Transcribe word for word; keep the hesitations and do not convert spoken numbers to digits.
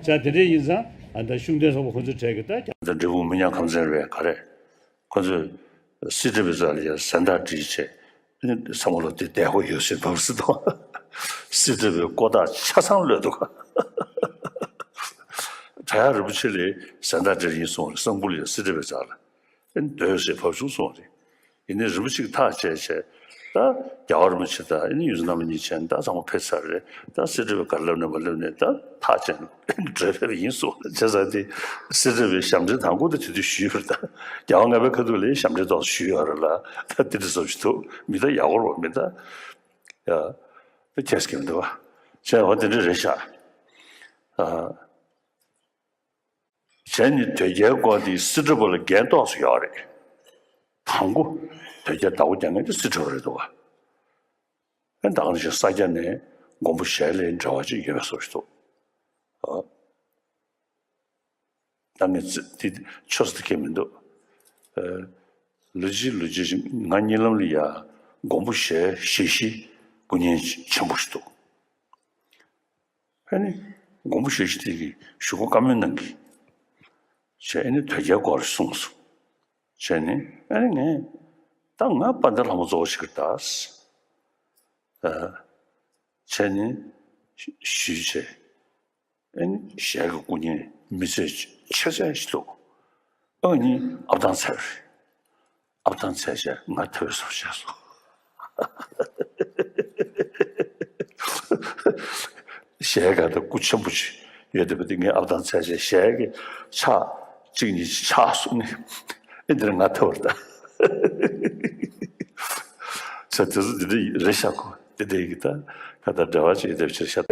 ཅག་དེ་འདྲ་ཡིན་ཙང་ཨ་ད་ཤུགས་ལྡན་སོགས་པ་ཁོ་ཚོའི་གྲས་ཀྱི་ད་ཀྱང་། ད་འབྲས་སྤུངས་མི་ཉག་ཁམས་ཚན་རེད་ག་རེ། ཁོ་ཚོས་སྲིད་ཁྲི་པའི་རྩ་ལ་ཡ་གཟེངས་རྟགས་བསྒྲིགས་བྱས། ཨ་ནི་བསམ་བློ་དེ་བདེ་པོ་ཡོད་སྲིད་བབས་སྲིད་དོ། སྲིད་ཁྲི་པའི་ཀོ་ཐག་ཆ་ཚང་ལོས་འདུག་བྲག་གཡབ་རིན་པོ་ཆེ་ལ་གཟེངས་རྟགས་སྤྲད་ཡིན་གསུངས་རེད། གསང་ཕུ་ལ་ཡ་སྲིད་ཁྲི་པའི་རྩ་ལ། ཨེ་འདོད་ཟེར་བབ་བྱུང་སོང་རེད། ཡིན་ནའི་རིན་པོ་ཆེ་གིས་ཐག་བཅད་བྱས། ད་རྒྱལ་བ་རིན་པོ་ཆེ་དང་ཨེ་ནི་ཡོངས་འཛིན་རྣམ་པ་གཉིས་བྱས་ནས་ད་ཚང་མ་ཕེབས་ཚར་རེད། ད་སྲིད་ཁྲི་པས་ག་རེ་ལབ་ནས་མ་ལབ་ནས་ད་ཐག་བཅད་ནས་བྲོས་ཕེབས་པ་ཡིན་གསུངས། བྱས་ཙང་དེ་སྲིད་ཁྲི་པའི་ཞབས་འདྲེན་དང་པོ་དེ་དེ་དུས་ཞུས་ཡོད་རེད། ད་རྒྱལ་བ་ལྔ་པའི་ཁ་ཐུག་ལ་ཞབས་འདྲེན་ཏོག་ཙམ་ཞུས་ཡོད་རེད་ལ། ད་དེ་འདྲ་བཟོ་ཞིག་འདུག་མི་ད་ཡག་པོ་རེད་པ། མི་ད་ཡ་ད་ཁྱེད་སྐྱེ་མི་འདུག་བ། བྱས་འོ་དེ་འདྲ་རེད་ཤག་ཨ། བྱས་ནས་དོལ་རྒྱལ་སྐོར་དེ་སྲིད་ཁྲི་པ་ལ་འགན་ཏོག་ཙམ་ཡོད་རེད། དང་པོ་དོལ་རྒྱལ་བདག་པོ་རྒྱག་མཁན་དེ་སྲིད་ཁྲི་པ་རེད་འདུག་བ། ཨ་ནི་ད་ག་ནང་བཞིན་ས་སྐྱ་ནས་མགོན་པོ་ཞལ་ལས་འབྲེལ་བ་ཅིག་ཡོད་པའི་བཟོ་ཞིག་འདུག་ཨ། ད་ངས་ཙི་དེ་ཆོས་སུ་དེ་སྐད་མི་འདུག་ཨ། ལོ་གཅིག་ལོ་གཅིག་ང་གཉིད་ལམ་ལ་ཡ་མགོན་པོ་ཞལ་ཞལ་བཞི་སྐུ་བརྙན་ཆེན་པོ་ཞིག་འདུག་ཨ་ནི་མགོན་པོ་ཞལ་བཞི་དེ་གིས་གཞུག་གུ་བཀའ་མོལ་གནང་གི། བྱས་ཨ་ནི་དོལ་རྒྱལ་སྐོར་གསུངས་སོང་། བྱས་ནས་ཨ་ནི་ངས་ད་ང་དཔལ་ལྡན་ལྷ་མོ་གཙོ་བོ་བྱེད་ཀྱི་རེད་ད། ཨ། བྱས་ནས་ཞུས་བྱས། ཨ་ནི་ཞལ་གྱི་སྐུ་བརྙན་མི་ཚད་ཆེ་ཚད་ཞིག་འདུག་ཨ་ནི་ཨབ་ཐང་ཚད་རེད། ཨབ་ཐང་ཚད་བྱས་ང་ཐོས་སོ་བྱས་སོ། ཞལ་ག་དང་སྐུ་ཆེན་པོ་ཅིག་ཡོད་བསྡད་པ་དེ་ངས་ཨབ་ཐང་ཚད་བྱས་ཞལ་གྱི་ཕྱག་གཅིག་གཉིས་ཆག་སོང་ནས་ཨེ་འདིར་ང་ཐོས་པ་རེད་ད། ཚེ་དེ་ཚོ་འདི་འདྲ་རེད་ཤག་གོ། དེ་འདྲ་ཡིན་གྱི་ད་ཁ་ད་འབྲེལ་བ་ཅིག་ཡོད་བསྡད་པ་ཕྱིར་ཤ།